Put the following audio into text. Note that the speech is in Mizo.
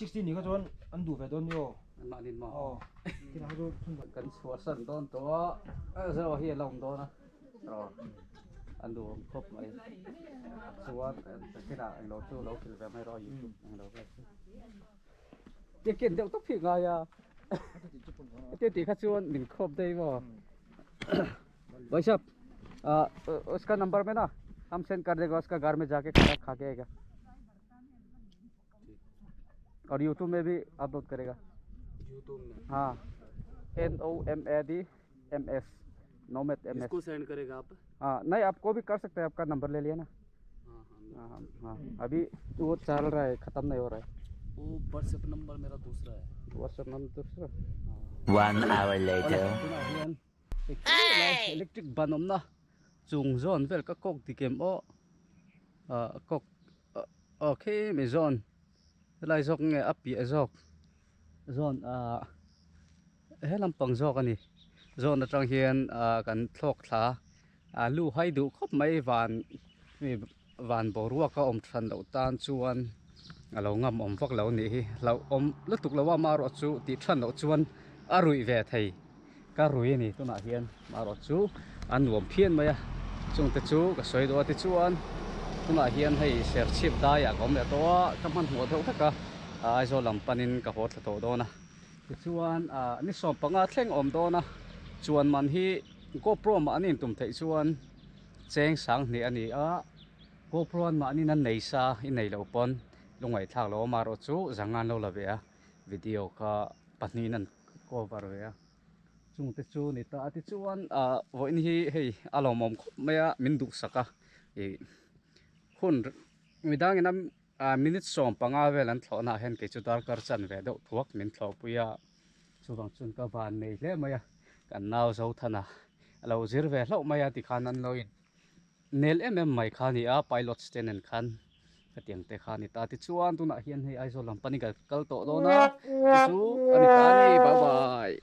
360 ni kha chuan an duh ve dawn ni aw. An mahni maw? Aw. Tin kha chu kan chhuahsan dawn tawh a, zero hi a la awm dawn a. Aw an duhawm khawp mai. Chuan kinah englo chu lo hrilh ve mai rawh youtube englo vel chu. Tia ken deuh tawp hi ngai a. Tia tih kha chuan min khawp daih maw. भाई साहब उसका नंबर में ना हम सेंड कर देगा उसका घर में जाके खाना खा के आएगा और यूट्यूब में भी अपलोड करेगा यूट्यूब में हाँ N O M A D M S nomad M S इसको सेंड करेगा आप हाँ नहीं आपको भी कर सकते हैं आपका नंबर ले लिया ना हाँ हाँ हाँ हाँ अभी वो चल रहा है ख़त्म नहीं हो रहा है वो व्हाट्सएप नंबर मेरा दूसरा है व्हाट्सएप नंबर दूसरा One hour later. Electric ban awmna chung zawn vel ka kawk dik em aw ah kawk aw khi mi zawn helai zawk nge a piah zawk zawn ah he lampang zawk a ni zawn atang hian ah kan thlawk thla a lu hai duh khawp mai van mi van boruak a awm than loh tan chuan a lo ngam awm vak lo anih hi hlauhawm lutuk lo a amaherawh chu tih than loh chuan a ruih ve thei ka rui a ni tunah hian amaherawh chu a nuam phian mai a chungte chu ka sawi duh a tichuan tunah hian hei serchhip daiah ka awm leh tawh a ka hmanhmawh deuh hlek a Aizawl lam panin ka haw thla tawh dawn a tichuan ah ni sawm panga thleng awm dawn a chuan man hi GoPro mahni intum theih chuan cheng sang hnih a ni a GoPro an mahni in an nei sa i nei loh pawn lungaihthlak lo awm erawh chu zangan lo la ve a video kha pahnihin an cover ve a chungte chu ni ta a tichuan ah vawiin hi hei a lawmawm khawp mai a min duhsak a ih hun midangin a ah minute 15 vel an thlawhna ah hian kei chu darkar chan ve deuh thuak min thlawhpui a chuvang chuan ka van nei hle mai a kan nau Zothana a lo zir ve hlauh mai a tikhan an lo in nel em em mai kha a ni a pilot stand en khan hetiang te kha a ni ta tichuan tunah hian hei Aizawl lam panin kan kal tawh dawn a chu a ni ta a ni bye bye.